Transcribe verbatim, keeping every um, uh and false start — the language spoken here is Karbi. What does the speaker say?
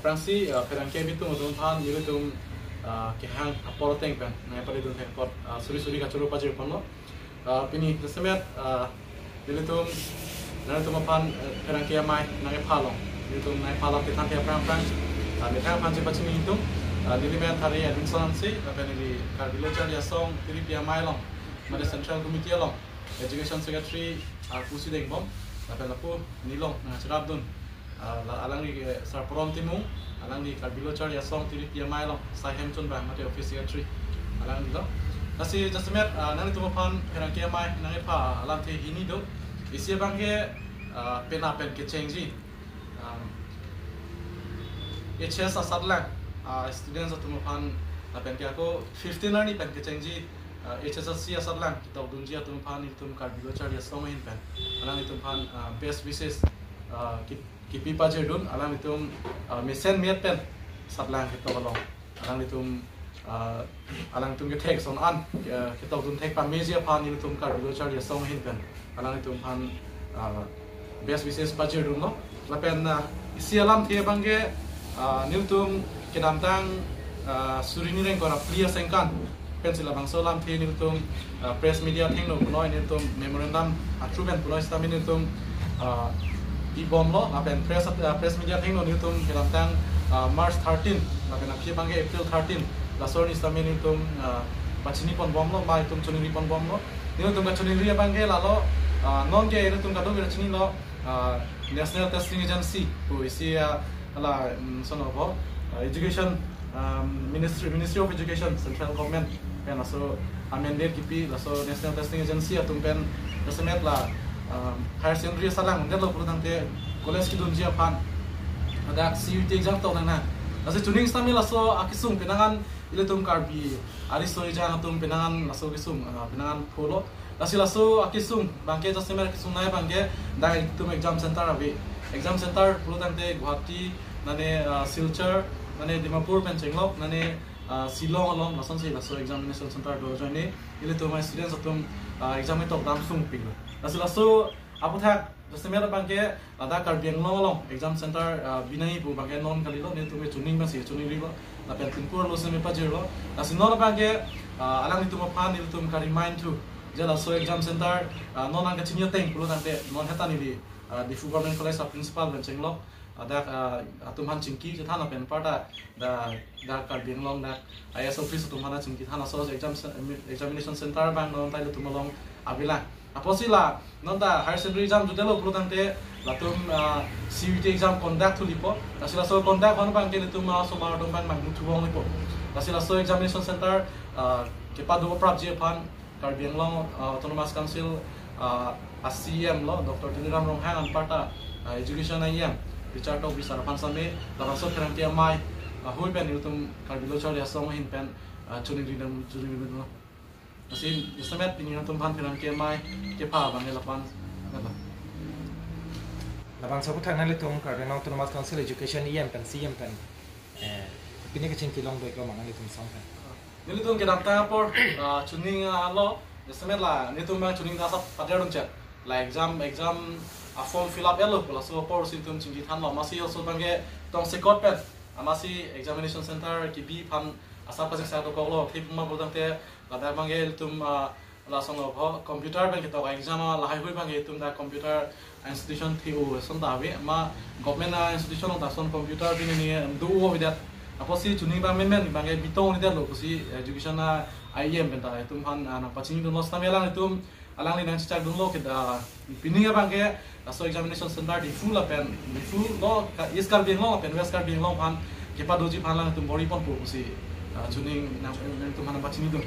Aphrangsi, ah, pherangke abitung atum aphan nelitum, ah, kehang apor ateng pen nangpali dun thek apot, ah, suri suri kachoro pajir ponlo. Ah, pini jasemet, ah, nelitum, nelitum aphan, eh, pherangke amei nangkepha along, nelitum nangkepha along kethan the aphrang aphrang, ah, methang aphan chepachini itum, ah, neli men Thari Edwinson Hanse, lapen neli Karbi Lo Charli Asong Tiripi Amei along, mate Central Committee along Education Secretary, ah, pusi dengbom, lapen lapu nelilong nangcherap dun, ah, la alangli ke Sar Porom Timung, alangli Karbi Lo Charli Asong Tiripi Amei along sai hem chunbang mate office secretary, alanglilo. Lasi jasemet, ah, nanglitum aphan pherangke amei nangkepha alamthe hini do. Isi abang ke, ah, penap pen kechengji, ah, H S asatlang, ah, students atum aphan, ah, pen ke ako fifteen arni pen kechengji, ah, H S S C asatlang ketokdunji atum aphan nelitum Karbi Lo Charli Asong ahin pen alanglitum aphan, ah, best wishes, ah, ki- kipi pajir dun, alanglitum, ah, mesen met pen asatlang ketok along alanglitum, ah, alanglitum kethek ason an, ah, ketokdun thek pameji aphan nelitum Karbi Lo Charli Asong ahin pen alanglitum aphan, ah, best wishes pajir dunlo. Lapen, ah, isi alamthe abang ke, ah, nelitum kedamtang, ah, suri hini ingkoi ra phli aningkan pensi labangso alamthe nelitum, ah, press media athengno punoi nelitum memorandum a-through pen punoi sitame nelitum, ah, pibomlo, lapen press, ah, press media athengno nelitum kedamtang, ah, March thirteen, lapen aphi abang ke April thirteen, laso arni sitame nelitum, ah, pachini ponbomlo, ma itum choningri ponbomlo. Nelitum kachoningri abang ke lalo, ah, non ke nelitum kadokave chinilo, ah, National Testing Agency pu isi, ah, hala, mm, sono bo, ah, Education, um, Ministry, Ministry of Education, Central Government pen laso amended kipi, laso National Testing Agency atum pen jasemet la, um, higher secondary asatlang detlo pulo tangte college kedunji aphan, ladak C U E T exam tok nang na. Lasi chuning sitame laso akesung penang an ilitum Karbi ariso ejang atum penang an laso kesung, ah, penang an pholo. Lasi laso akesung abang ke jasemet akesung nei abang ke dak itum exam center ave. Exam center pulo tangte Guwahati, mane, ah, Silchar, mane Dimapur pen chenglok, mane, ah, Shillong along lasonsi laso examination center do ajoine ilitum a-students atum, ah, exam ketok dam sungpiklo. Lasi laso aphuthak jasemet abang ke ladak Karbi Anglong along exam center, ah, binai pu abang ke non kalilo, nelitum ke chuning pensi chuningrilo, lapen pin kur lo seme pajirlo. Lasi non abang ke, ah, alanglitum aphan nelitum ka-remind thu, je laso exam center, ah, non nangkachini ateng pulo tangte non heta neli, ah, Diphu Government College a-principal pen chenglok, ah, dak, ah, atum aphan chingki chethan lapen parta dak, dak Karbi Anglong dak I A S office atum aphan chingki than laso exam ce-, examination center abang non ta ilitum along avelang. Apotsi la non ta higher secondary exam jutelo pulo tangte latum, ah, C U E T exam conduct thulipo. Lasi laso conduct hon abang ke ilitum, ah, osomar atum abang manghu thubong lipo. Lasi laso examination center, ah, kepado prapji aphan Karbi Anglong, ah, Autonomous Council, ah, a-C E M lo, Doctor Tuliram Ronghang anparta, ah, Education a-E M Richard Tokbi sir aphan sitame labangso pherangke amei, ah, hui pen ilitum Karbi Lo Charli Asong ahin pen, ah, choningri dam, choningri dam. Lasi jasemet pini nangtum aphan pherangke amei kepha abang ke lapu-an, nala. Labangso aphuthak nanglitum Karbi Anglong Autonomous Council Education E M pen C E M pen, eh, pini kachingki long do-iklo ma nanglitum asong pen? Nelitum kedamtang apor, ah, chuning, ah, lo, jasemet la nelitum abang chuning ta asap pader dun chet. La exam, exam a-form fill up etlo pu laso apor si nelitum chingki thanlo, amatsi laso abang ke tongsekot pen amatsi examination center kebi aphan asap kachingsak dokoklo, thip ma pulo tangte ladak abang ke ilitum, ah, lason lo ho, computer pen ketok exam, ah, lahai hui abang ke itum dak computer institution T O son ta ave, ma government a-institution ta son computer pini ni do-o avedet. Apotsi chuning abang menmen abang ke bitong avedet lo pusi education a-E M pen ta itum aphan, ah, nangpachini dunlo sitame alanglitum, alangli nangchechak dunlo ke dak pini abang ke laso examination center Diphu lapen Diphu lo ka East Karbi Anglong lapen West Karbi Anglong aphan kepadoji aphan alanglitum bor-i ponpo pusi, ah, chuning nang, nangtum aphan nangpachini dun.